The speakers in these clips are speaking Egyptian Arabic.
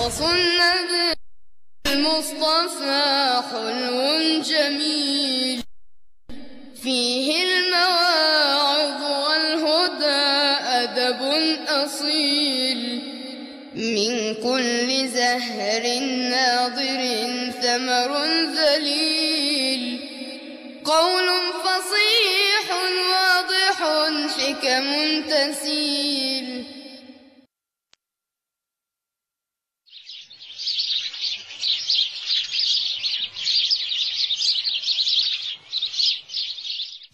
قصص النبي المصطفى حلو جميل، فيه المواعظ والهدى أدب أصيل، من كل زهر ناضر ثمر ذليل، قول فصيح واضح حكم تسيل.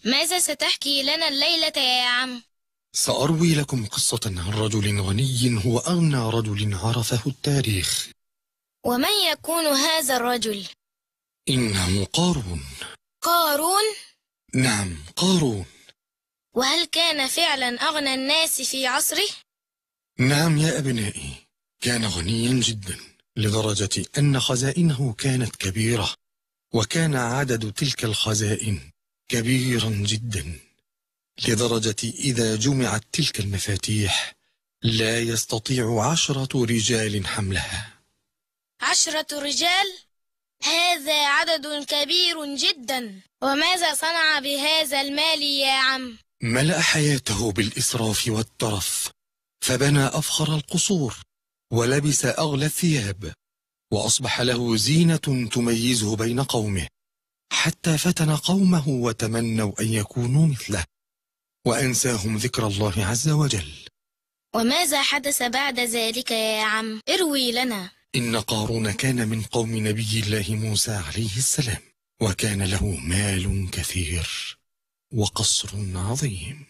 ماذا ستحكي لنا الليلة يا عم؟ سأروي لكم قصة عن رجل غني هو أغنى رجل عرفه التاريخ. ومن يكون هذا الرجل؟ إنه قارون. قارون؟ نعم، قارون. وهل كان فعلا أغنى الناس في عصره؟ نعم يا أبنائي، كان غنيا جدا لدرجة أن خزائنه كانت كبيرة، وكان عدد تلك الخزائن كبيرا جدا لدرجة إذا جمعت تلك المفاتيح لا يستطيع 10 رجال حملها. 10 رجال؟ هذا عدد كبير جدا. وماذا صنع بهذا المال يا عم؟ ملأ حياته بالإسراف والترف، فبنى أفخر القصور ولبس أغلى الثياب، وأصبح له زينة تميزه بين قومه، حتى فتن قومه وتمنوا أن يكونوا مثله، وأنساهم ذكر الله عز وجل. وماذا حدث بعد ذلك يا عم؟ اروي لنا. إن قارون كان من قوم نبي الله موسى عليه السلام، وكان له مال كثير وقصر عظيم.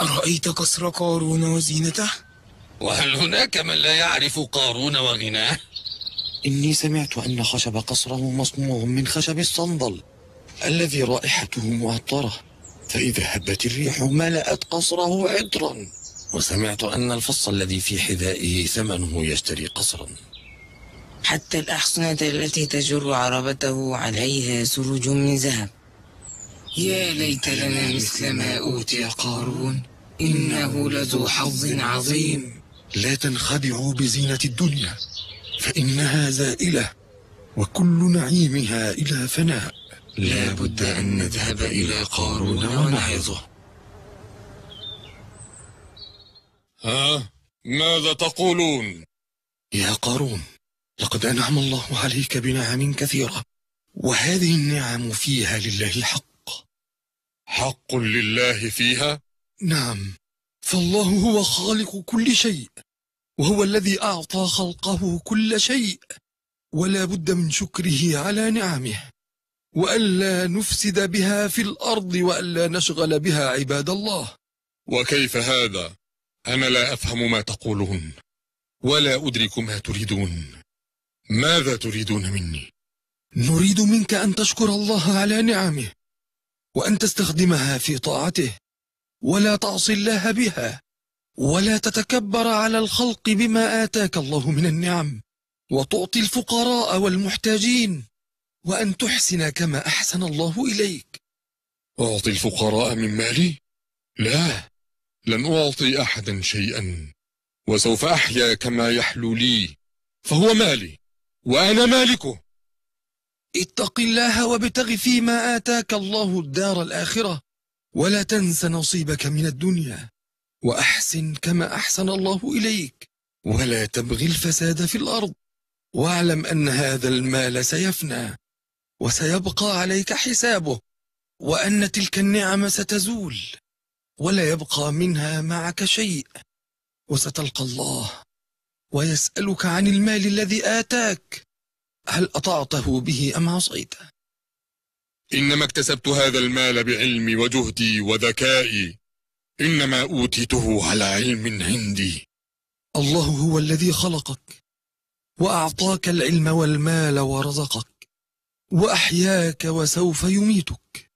أرأيت قصر قارون وزينته؟ وهل هناك من لا يعرف قارون وغناه؟ إني سمعت أن خشب قصره مصنوع من خشب الصندل الذي رائحته معطرة، فإذا هبت الريح ملأت قصره عطرا. وسمعت أن الفص الذي في حذائه ثمنه يشتري قصرا. حتى الأحصنة التي تجر عربته عليها سرج من ذهب. يا ليت لنا مثل ما أوتي قارون، إنه لذو حظ عظيم. لا تنخدعوا بزينة الدنيا، فإنها زائلة وكل نعيمها إلى فناء. لا بد أن نذهب إلى قارون ونعظه. ها، ماذا تقولون؟ يا قارون، لقد أنعم الله عليك بنعم كثيرة، وهذه النعم فيها لله حق. حق لله فيها؟ نعم، فالله هو خالق كل شيء، وهو الذي أعطى خلقه كل شيء، ولا بد من شكره على نعمه، وألا نفسد بها في الأرض، وألا نشغل بها عباد الله. وكيف هذا؟ أنا لا أفهم ما تقولون، ولا أدرك ما تريدون. ماذا تريدون مني؟ نريد منك أن تشكر الله على نعمه، وأن تستخدمها في طاعته، ولا تعصي الله بها، ولا تتكبر على الخلق بما آتاك الله من النعم، وتعطي الفقراء والمحتاجين، وأن تحسن كما أحسن الله إليك. أعطي الفقراء من مالي؟ لا، لن أعطي أحدا شيئا، وسوف أحيا كما يحلو لي، فهو مالي وأنا مالكه. اتق الله وابتغ فيما آتاك الله الدار الآخرة، ولا تنس نصيبك من الدنيا، وأحسن كما أحسن الله إليك، ولا تبغي الفساد في الأرض، واعلم أن هذا المال سيفنى وسيبقى عليك حسابه، وأن تلك النعم ستزول ولا يبقى منها معك شيء، وستلقى الله ويسألك عن المال الذي آتاك، هل أطعته به أم عصيته؟ إنما اكتسبت هذا المال بعلمي وجهدي وذكائي، إنما أوتيته على علم عندي. الله هو الذي خلقك وأعطاك العلم والمال ورزقك وأحياك وسوف يميتك،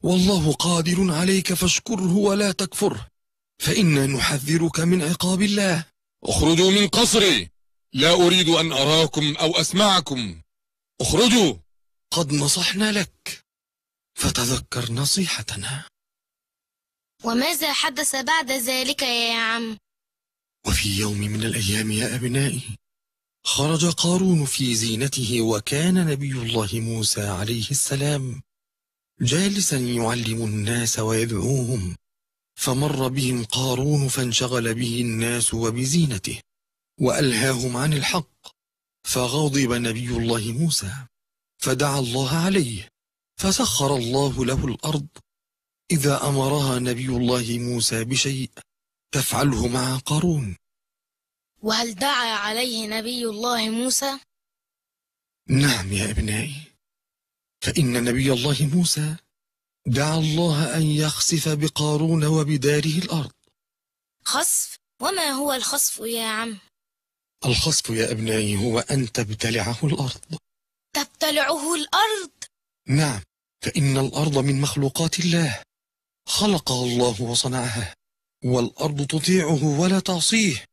والله قادر عليك فاشكره ولا تكفره، فإنا نحذرك من عقاب الله. اخرجوا من قصري، لا أريد أن أراكم أو أسمعكم، اخرجوا. قد نصحنا لك، فتذكر نصيحتنا. وماذا حدث بعد ذلك يا عم؟ وفي يوم من الأيام يا أبنائي، خرج قارون في زينته، وكان نبي الله موسى عليه السلام جالسا يعلم الناس ويدعوهم، فمر بهم قارون فانشغل به الناس وبزينته وألهاهم عن الحق، فغضب نبي الله موسى فدعا الله عليه، فسخر الله له الأرض إذا أمرها نبي الله موسى بشيء تفعله مع قارون. وهل دعا عليه نبي الله موسى؟ نعم يا أبنائي، فإن نبي الله موسى دعا الله أن يخسف بقارون وبداره الأرض. خسف؟ وما هو الخسف يا عم؟ الخسف يا أبنائي هو أن تبتلعه الأرض. تبتلعه الأرض؟ نعم، فإن الأرض من مخلوقات الله، خلقها الله وصنعها، والأرض تطيعه ولا تعصيه.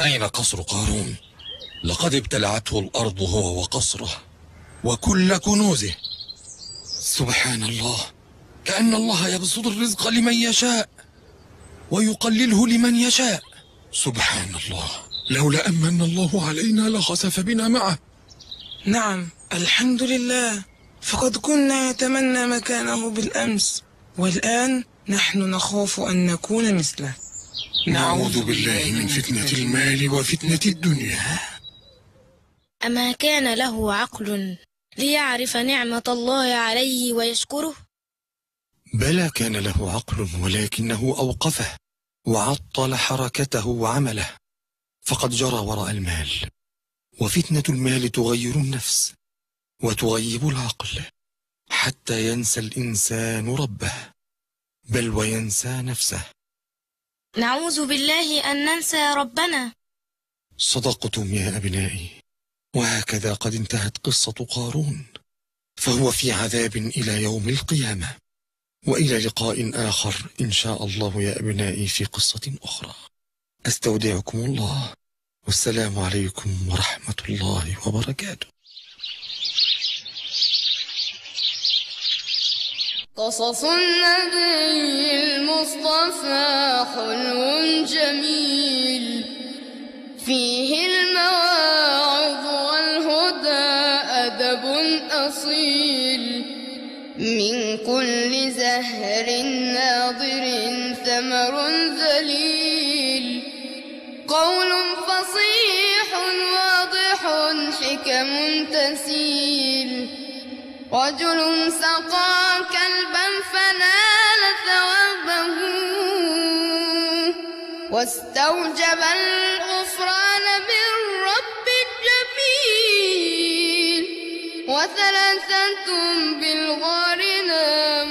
أين قصر قارون؟ لقد ابتلعته الأرض هو وقصره وكل كنوزه. سبحان الله، كأن الله يبسط الرزق لمن يشاء ويقلله لمن يشاء. سبحان الله، لولا أمن الله علينا لخسف بنا معه. نعم، الحمد لله، فقد كنا نتمنى مكانه بالأمس، والآن نحن نخاف أن نكون مثله. نعوذ بالله من فتنة المال وفتنة الدنيا. أما كان له عقل ليعرف نعمة الله عليه ويشكره؟ بلى كان له عقل، ولكنه أوقفه وعطل حركته وعمله، فقد جرى وراء المال. وفتنة المال تغير النفس وتغيب العقل حتى ينسى الإنسان ربه، بل وينسى نفسه. نعوذ بالله أن ننسى ربنا. صدقتم يا أبنائي. وهكذا قد انتهت قصة قارون، فهو في عذاب إلى يوم القيامة. وإلى لقاء آخر إن شاء الله يا أبنائي في قصة أخرى. أستودعكم الله، والسلام عليكم ورحمة الله وبركاته. قصص النبي المصطفى حلو جميل، فيه المواعظ والهدى أدب أصيل، من كل زهر ناضر ثمر ذليل، قول فصيح واضح حكم تسيل، رجل سقى كلبا فنال ثوابه، واستوجب الغفران من رب الجميل، وثلاثة بالغار ناموا.